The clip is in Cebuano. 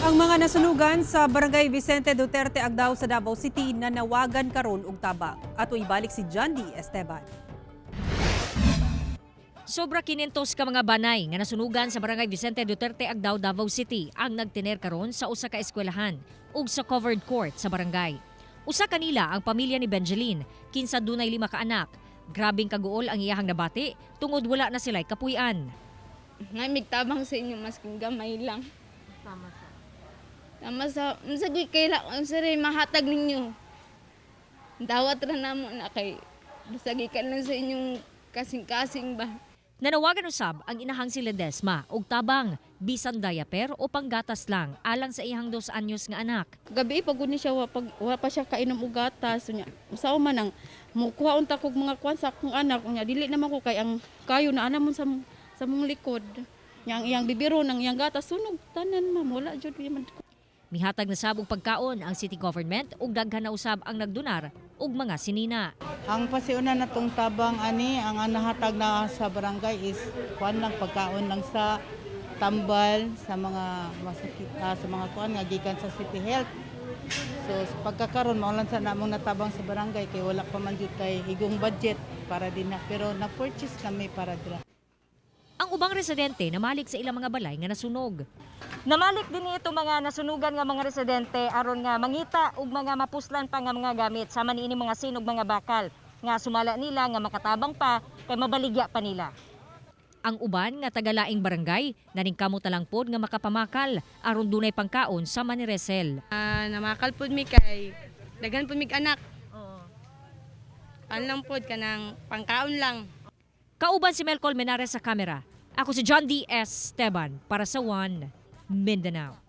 Ang mga nasunugan sa Barangay Vicente Duterte Agdao sa Davao City nanawagan karon og tabang. Ato ibalik si John D. Esteban. Sobra 500 ka mga banay nga nasunugan sa Barangay Vicente Duterte Agdao, Davao City ang nagtiner karon sa usa ka eskwelahan ug sa covered court sa barangay. Usa kanila ang pamilya ni Benjeline, kinsa dunay lima ka anak. Grabing kaguol ang iyahang nabati tungod wala na sila'y kapuy-an. Nga migtabang sa inyo masking gamay lang. Tama sa. Tama sa unsa gyud kaila unsa ray mahatag ninyo. Dawat ra namo na kay basta gikan lang sa inyong kasing-kasing ba. Nanawagan usab ang inahang si Ledesma og tabang bisan diaper o panggatas lang alang sa iyahang 2 anyos nga anak. Gabi pagod ni siya, wa, pag, wa pa siya kainom og gatas unya. Usaw man ang mukuha unta kog mga kwan sa akong anak unya, dili naman ko kay ang kayo na ana mon sa mong likod. Nya ang iyang bibiro ng iyang gatas sunog tanan, ma'am, wala jud man. Mihatag na sab og pagkaon ang city government ug daghan na usab ang nagdonar og mga sinina. Ang pasiuna na tong tabang ani, ang nahatag na sa barangay is kuan lang, pagkaon lang sa tambal sa mga masakit, sa mga kuan nga gikan sa City Health. So sa pagkakaron mao lang sa namong natabang sa barangay kay wala pa man jud kay higong budget para din na, pero na-purchase na may para dira. Ang ubang residente namalik sa ilang mga balay nga nasunog. Namalik din ito mga nasunugan nga mga residente aron nga mangita og mga mapuslan pa nga mga gamit sama niini mga sinog, mga bakal nga sumala nila nga makatabang pa kay mabaligya pa nila. Ang uban nga tagalaing barangay naningkamot na lang pod nga makapamakal aron dunay pangkaon sama ni Resel. Namakal pud mi kay daghan pud mig anak. Kan lang pud kanang pangkaon lang. Kauban si Melcol Menares sa kamera. Ako si John D. S. Esteban para sa One Mindanao.